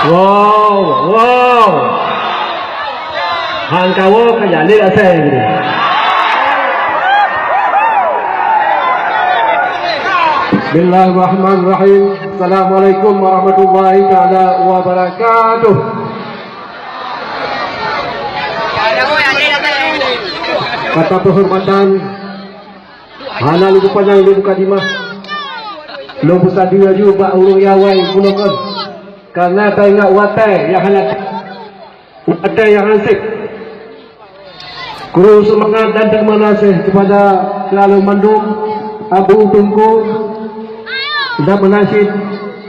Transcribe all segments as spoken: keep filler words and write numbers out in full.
Wow, wow. Han kawoe ka jaleh asai. Bismillahirrahmanirrahim. Assalamualaikum warahmatullahi taala wabarakatuh. Kata penghormatan hana lôn peupanyang lé mukadimah. Lôn peusadeue laju bak ureuëng nyang awai bunoe kon. Karena taingat watée nyang hana, watée nyang hana sép. Kru seumangat dan teurimong gaséh keupada keu lôn mandum, Abu Teungku, dan meunan cit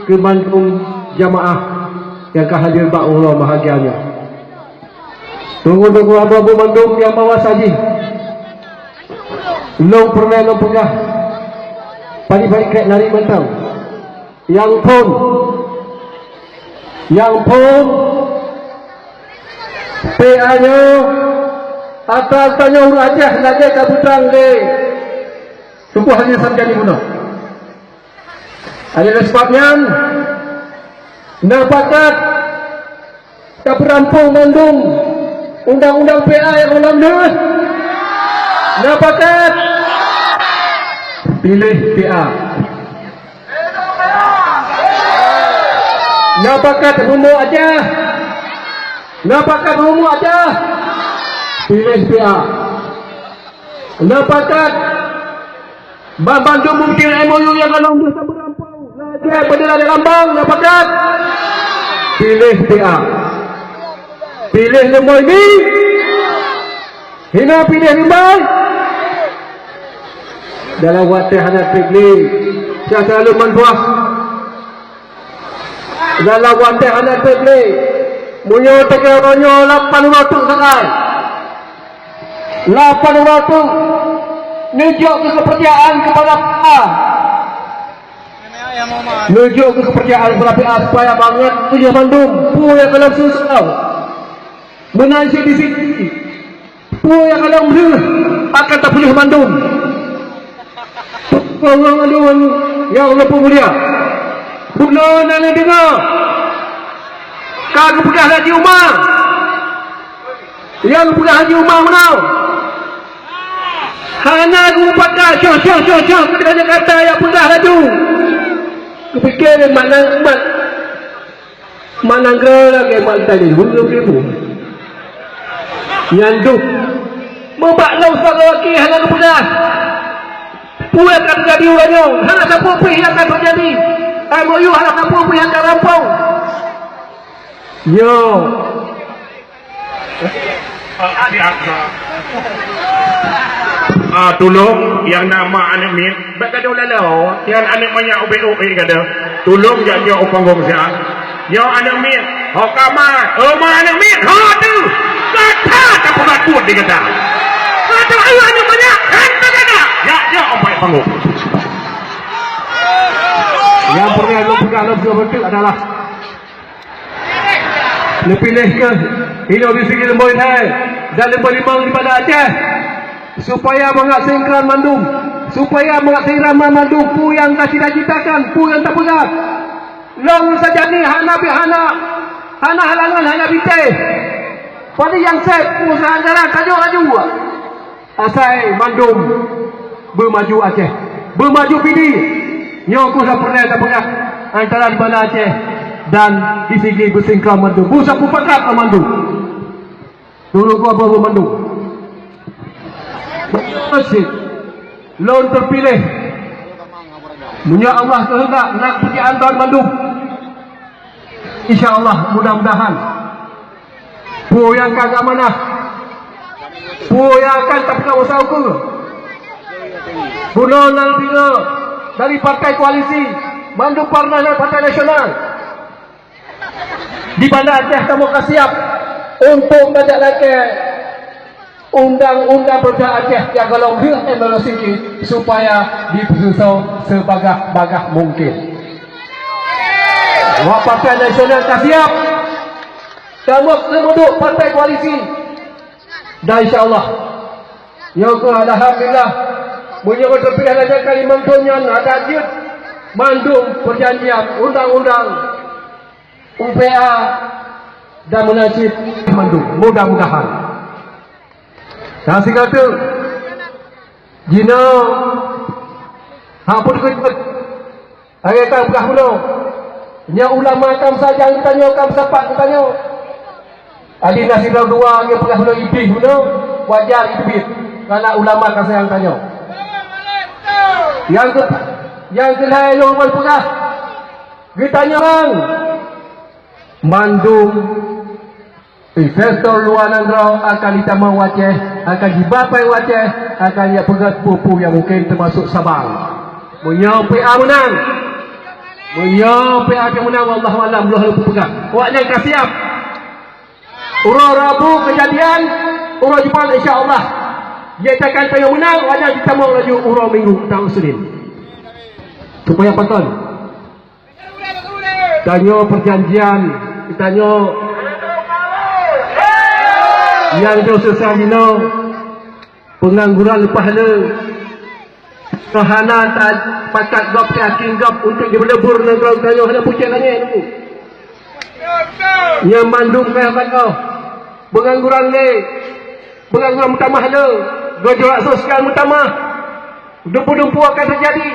keu mandum jamaah nyang ka hadir bak uroe bahagia nyoe. Teungku-teungku hamba bandum nyang bahwasajih lôn peureulée lôn peugah, padit-padit krék nari mantong. Nyang phon, nyang phon, P A nyoe, atra-atra nyoe ureuëng Aceh lagée ka beutrang lé Teungku Haji Sarjani bunoe. Oleh sebab nyan, na pakat tapeurampung mandum undang-undang P A nyang lom deuh. Na pakat? Piléh P A. Na pakat rumoh Aceh? Na pakat rumoh Aceh? Piléh P A. Na pakat Ban-, bandum bukeuti M O U nyang ka lom deuh tapeurampung. Lagée bendera di lambang, na pakat? Piléh P A. Piléh leumboi mi? Hina piléh leumboi? Dalam watée hana treb lé, sasa lôn meutuah. Dalam watée hana treb lé, meunyoe teuka uroe nyoe lapan uroe teuk sagai. Lapan uroe teuk neujok keu keupeurcayaan keupada P A. Neujok keu keupeurcayaan keupada P A supaya mangat tujoh mandum peue nyang ka lom seusau. Meunan cit di sini. Peue nyang ka lom lheueh akan tapeuleueh mandum. Ureuëng ulôn nyang lôn peumulia, bunoe na neudeungoe ka geupeugah laju ma. Nyang geupeugah laju ma meunoe. Hana geupakat, syoh, syoh, syoh, syoh, keu Jakarta nyang peugah laju. Geupike lé mak nanggroe lagée mak tadi, huruf ribu. Nyan dum. Meubak lom sibagoe wakil hana geupeugah peue nyang ka teujadi uroe nyoe. Hana sapeue pih nyang ka teujadi. M O U hana sapeue pih nyang ka rampung. Nyoe. Ah, tulông, nyang na ma aneuk miet, bak gadôh lalu, nyang aneuk manyak ubé-ubé gadôh. Tulông jak jok u panggong siat. Nyoe aneuk miet, ho ka ma, oh ma aneuk miet, ho tu. Gata tapeugah buet di gata. Gata aneuk manyak, han gata. Jak jok u panggong. Nyang peureulée lôn peugah lom sigoe beutôi adalah Neupiléh kheueh inoe di sigi leumboi hai dan leumboi limong di Banda Aceh, supaya mangat sinkran mandum, supaya mangat sinkran mandum peue nyang ka cita-citakan, peue nyang tapeugah. Lom sajan nyoe hana pi-, hana, hana halangan, hana bintée. Pada nyang sép, usaha anggaran tajok laju. Asai mandum beumaju Aceh, beumaju Pidie. Nyoe keuh nyang peureulée tapeugah antara di Banda Aceh dan di sigi beusingkong mandum. Beusapeue pakat mandum. Tunggu gua baru mandum. Cit lôn teupiléh. Meunyoe Allah keuheundak, na peujeuet lôn mandum. Insya Allah, mudah-mudahan. Peue nyang ka geuamanah, peue nyang akan tapeugah masa ukeue. Bunoe na deungoe dari partai koalisi, mandum partai nasional, di Banda Aceh kamoe ka siap untuk tajak lakée undang-undang Banda Aceh nyang golom lheueh M L C, supaya dipeususoe seubagah-bagah mungken. Wak partai nasional ka siap. Kamoe keuneuk duek partai koalisi. Dan insya Allah, nyoe keuh alhamdulillah, meunyoe teupiléh lagée Kalimantan nyan adat jeuet mandum peujanjian undang-undang P A dan meunan cit mandum. Mudah-mudahan. Dan sigoe teuk jinoe hana peue teukheun. Lagèe ka peugah bunoe, nyoe ulama ka meusajan geutanyoe, ka meusapat geutanyoe. Adi na sidroe dua nyang peugah bunoe idéh bunoe, wajar jiteubiet, karena ulama ka sayang tanyoe. Nyang keu-, nyang keulhèe lôn peugah, geutanyoe mandum investor luwa nanggroe akan jitamong u Aceh, akan jiba péng u Aceh, akan jipeugöt peue-peue nyang mungken, teumasuk Sabang. Meunyoe P A meunang, meunyoe P A ka meunang, wallahu a'lam, lôn hana peue peugah. Awaknyan ka siap. Uroe Rabu keujadian, uroe Jumat insya Allah. Jeuet takan tanyoe meunang, awaknyan jitamong laju uroe Minggu atawa Senin. Supaya pakon? Tanyoe peujanjian, tanyoe nyang jeuet susah jinoe, peungangguran leupah le. Hana tapakat gob, tayakin gob untuk jimeulebur nanggroe tanyoe, hana pucéh langét. Nyan mandum keuhebatnyoe. Peungangguran lé, peungangguran meutamah le, geujuak sosial meutamah. Dumpeue-dumpeue akan teujadi.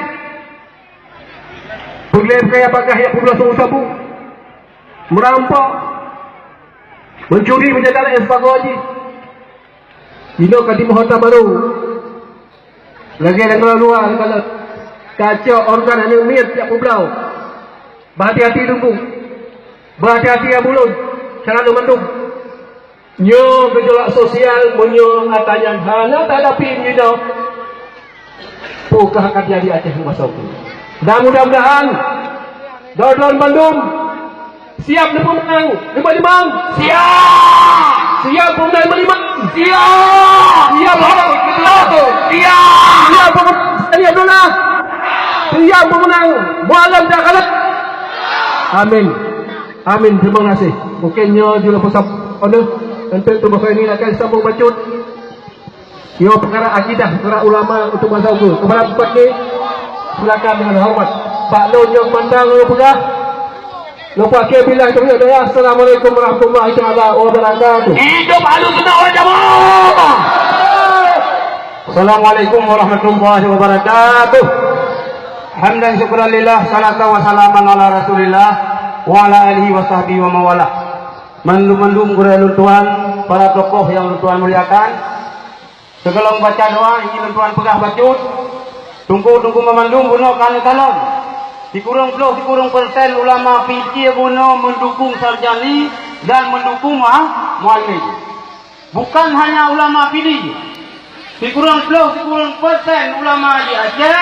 Peugleh kaya bagaih nyang peubloe sabu-sabu, meurampok, meucuri, meujaga laén sibagoe jih. Jinoe ka timoh ata barô. Lagèe nanggroe luwa, kalau kacok organ aneuk miet jak peubloe. Beuhati-hati Teungku. Beuhati-hati Abulon. Cara lôn mandum. Nyoe geujuak sosial, meunyoe ata nyan hana tahadapi jinoe, peue ka akan teujadi Aceh masa ukeue. Dan mudah-mudahan droe-droe bandum siap neupeumeunang lima lima. Siap. Siap peumeunang lima lima. Siap. Siap peumeunang lima lima. Siap. Siap peumeunang lima lima. Siap peumeunang Mualem dan Khaled. Amin. Amin. Terima kasih. Mungkin nyoe jeulah pesan untuk tubuh ini akan sambung bacut. Nyoe peukara akidah, peukara ulama untuk masa ukeue. Kepada tempat ni, silakan dengan hormat. Bak lôn nyang mandang lôn peugah. Lôn pakai bilah taufiq hidayah. Assalamualaikum warahmatullahi taala wabarakatuh. Hidup Ahlussunnah wal Jamaah. Assalamualaikum warahmatullahi wabarakatuh. Hamdan syukran lillah, salatan wa salaman ala Rasulillah wa ala alihi wa sahbihi wa mawalah. Mandum-mandum gurèe lôn tuan, para tokoh nyang lôn tuan muliakan, sigohlom baca doa, ingin lôn tuan peugah bacut, teungku-teungku meumandum bunoe ka neukalon. Sikureueng ploh sikureueng persen ulama Pidie bunoe meudukung Sarjani dan meudukung Muha-, Mualem. Bukan hanya ulama Pidie, sikureueng ploh sikureueng persen ulama di Aceh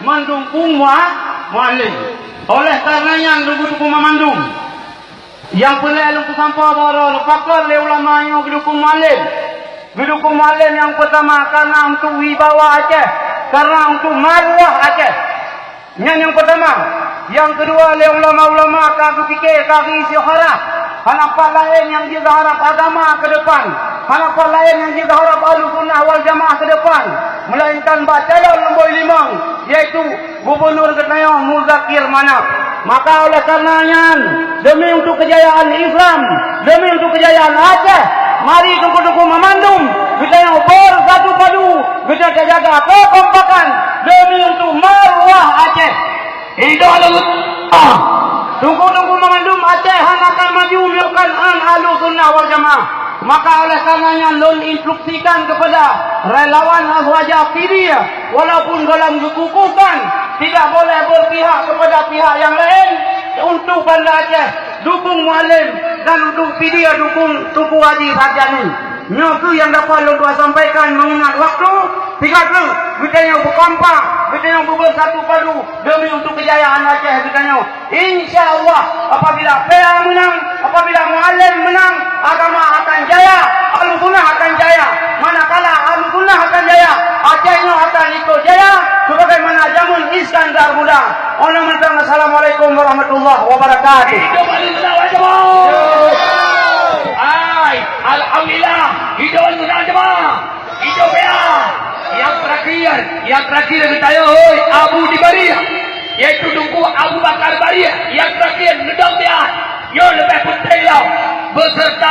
meudukung Muha-, Mualem. Oleh karena nyan, teungku-teungku meumandum, nyang peureulèe lôn peusampoe baroe, pakon lé ulama nyoe geudukung Mualem. Geudukung Mualem nyang peutama karena untuk wibawa Aceh, karena untuk maruah Aceh. Nyan nyang peutama. Nyang keudua, lé ulama-ulama ka geupike, ka geuistikharah. Hana pat laén nyang jeuet geuharab agama keu depan. Hana pat laén nyang jeuet geuharab Ahlussunnah wal Jamaah keu depan, meulainkan bak calon nombor limong, yaitu Gubernur geutanyoe Muzakir Manaf. Maka oleh karena nyan, demi untuk kejayaan Islam, demi untuk kejayaan Aceh, mari teungku-teungku meumandum geutanyoe bersatu padu, geutanyoe jaga kekompakan demi untuk maruah Aceh. Hidup Ahlussunnah. Teungku-teungku meumandum Aceh hana akan maju meunyoe kon Ahlussunnah wal Jamaah. Maka oleh karena nyan lôn instruksikan kepada relawan Ahwaja Pidie, walaupun gohlom geukukuhkan, tidak boleh berpihak kepada pihak yang lain untuk Banda Aceh dukung Mualem dan untuk Pidie dukung Teungku Haji Sarjani. Nyoe kheueh nyang dapat lôn tuan sampaikan mengingat waktu. Sigohlom geutanyoe beukompak, geutanyoe beubeusatu padu demi untuk kejayaan Aceh geutanyoe. Insya Allah, apabila P A menang, apabila Mualem menang, agama akan jaya, Ahlussunnah akan jaya. Manakala Ahlussunnah akan jaya, Aceh nyoe akan ikut jaya sebagaimana zaman Iskandar Muda. Oleh mantong, assalamualaikum warahmatullahi wabarakatuh. Hidup Ahlussunnah wal Jamaah. Hai, alhamdulillah. Hidup Ahlussunnah wal Jamaah. Hidup ya. Yang terakhir, yang terakhir geutanyoe, hoi, Abu di Bariah, yaitu Teungku Abu Bakar Bariah. Yang terakhir, neudong dia. Nyoe leubeh peunteng lom, beuseureuta